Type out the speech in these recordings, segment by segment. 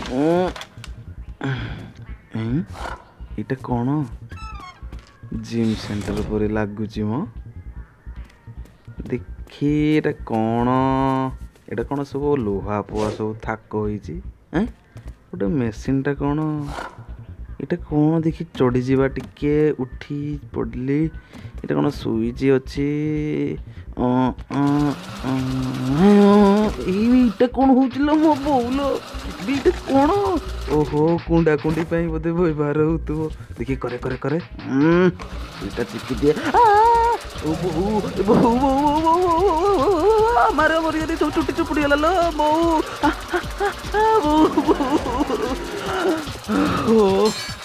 ଏଁ, ଏଇଟା କ'ଣ gym centre ପରି ଲାଗୁଛି ମ। ଦେଖି ଏଇଟା କ'ଣ? ଏଇଟା କ'ଣ ସବୁ ଲୁହା ଫୁହା ସବୁ ଥାକ ହେଇଛି। ଏଁ, ଗୋଟେ ମେସିନଟା କ'ଣ ଏଇଟା? କ'ଣ ଦେଖି ଚଢ଼ିଯିବା ଟିକେ। ଉଠି ପଡ଼ିଲି। ଏଇଟା କ'ଣ ସୁଇଚ୍ ଅଛି? ଏଇଟା କ'ଣ ହଉଛି ଲୋ ମୋ ବୋଉଲୋ? ଏଇଟା କ'ଣ? ଓହୋ, କୁଣ୍ଡା କୁଣ୍ଡି ପାଇଁ ବୋଧେ ବ୍ୟବହାର ହଉଥିବ। ଦେଖି କରେ କରେ କରେ, ଏଇଟା ଚିପି ଦିଏ। ଓ ବୋଉ, ବୋଉ ବୋଉ ବୋଉ ବୋଉ, ମାର ମରିଗଲି, ସବୁ ଚୁଟି ଚୁପୁଡ଼ି ଗଲା ଲୋ ବୋଉ, ବୋଉ ବୋଉ। ଓ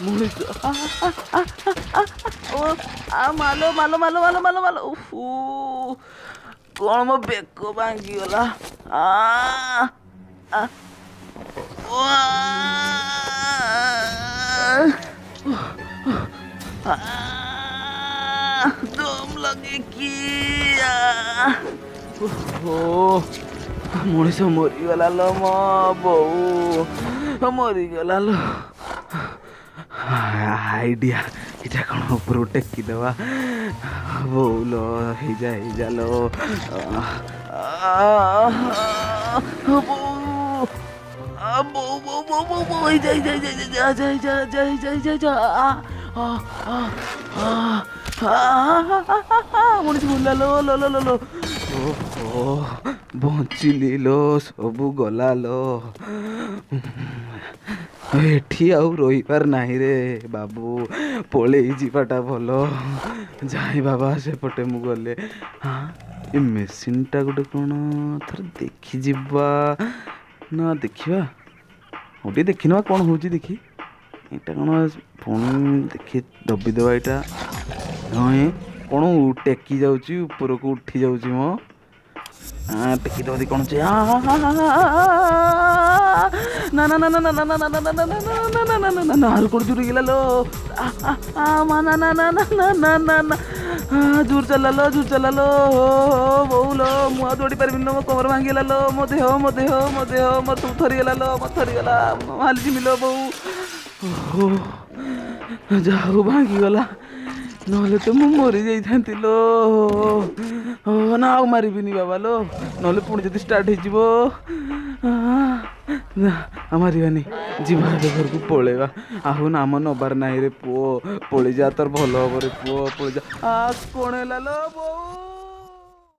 ମଣିଷ, ଓ ଆ ମାଲୋ ମାଲୋ ମାଲୋ ମାଲୋ ମାଲୋ ମାଲୋ। ଉଫୁ, କ'ଣ ମୋ ବେକ ଭାଙ୍ଗିଗଲା। ଆ ଦମ ଲଗେଇକି। ଓହୋ, ମଣିଷ ମରିଗଲା ଲୋ, ମୋ ବୋଉ ମରିଗଲା ଲୋ। ଆଇଡ଼ିଆ, ଏଇଟା କ'ଣ ଉପରକୁ ଟେକିଦେବା। ବୋଉ ଲୋ, ହେଇଯା ହେଇଯା ଲୋ ବୋଉ, ବୋଉ ବୋଉ ବୋଉ ବୋଉ ବୋଉ, ହେଇଯା ହେଇଯା ହେଇଯା ହେଇଯା ହେଇଯା ହେଇଯା ହେଇଯା ହେଇଯା। ମଣିଷ ମରିଲା ଲୋ ଲୋ ଲୋ ଲୋ ଲୋ। ଓହୋ, ବଞ୍ଚିଲି ଲୋ, ସବୁ ଗଲା ଲୋ। ଏଠି ଆଉ ରହିବାର ନାହିଁ ରେ ବାବୁ, ପଳେଇ ଯିବାଟା ଭଲ। ଯାଇ ବାବା ସେପଟେ ମୁଁ ଗଲେ। ହଁ, ଏ ମେସିନଟା ଗୋଟେ କ'ଣ, ଥରେ ଦେଖିଯିବା ନା? ଦେଖିବା, ହଉ ଟିକେ ଦେଖିନେବା କ'ଣ ହେଉଛି। ଦେଖି ଏଇଟା କ'ଣ ପୁଣି, ଦେଖି ଦବିଦେବା ଏଇଟା। ହଁ, ଏ କ'ଣ ଟେକି ଯାଉଛି, ଉପରକୁ ଉଠି ଯାଉଛି ମ। ଟେକି ଦେବା, କ'ଣ ଅଛି? ନା ନା ନା ନା ନା ନା ନା ନା ନା ନା ନା ନା ନା ନା ନା ନା ନା, ଆରୁ କ'ଣ ଜୋର ହେଇଗଲା ଲୋ। ମା, ନା ନା ନା ନା ନା ନା ନା ନା, ଜୋର ଚାଲିଲା ଲୋ, ଜୋର ଚାଲିଲା ଲୋ ବୋଉ ଲୋ। ମୁଁ ଆଉ ଦୌଡ଼ି ପାରିବିନି ଲୋ, ମୋ କମର ଭାଙ୍ଗିଗଲା ଲୋ। ମୋ ଦେହ, ମୋ ଦେହ, ମୋ ଦେହ ମୋ ସବୁ ଥରିଗଲା ଲୋ, ମୋ ଥରିଗଲା। ମୁଁ ହାଲିଯିବି ଲୋ ବୋଉ। ଓହୋ, ଯାହା ହଉ ଭାଙ୍ଗିଗଲା, ନହେଲେ ତ ମୁଁ ମରି ଯାଇଥାନ୍ତି ଲୋ। ନା, ଆଉ ମାରିବିନି ବାବା ଲୋ, ନହେଲେ ପୁଣି ଯଦି ଷ୍ଟାର୍ଟ ହେଇଯିବ। ନା, ଆଉ ମାରିବାନି। ଯିବା ଏବେ ଘରକୁ ପଳେଇବା, ଆଉ ନାମ ନବାର ନାହିଁ ରେ ପୁଅ। ପଳେଇ ଯା, ତୋର ଭଲ ହବ ରେ ପୁଅ, ପଳେଇ ଯା। ଆ, କ'ଣ ହେଲା ଲୋ ବୋଉ?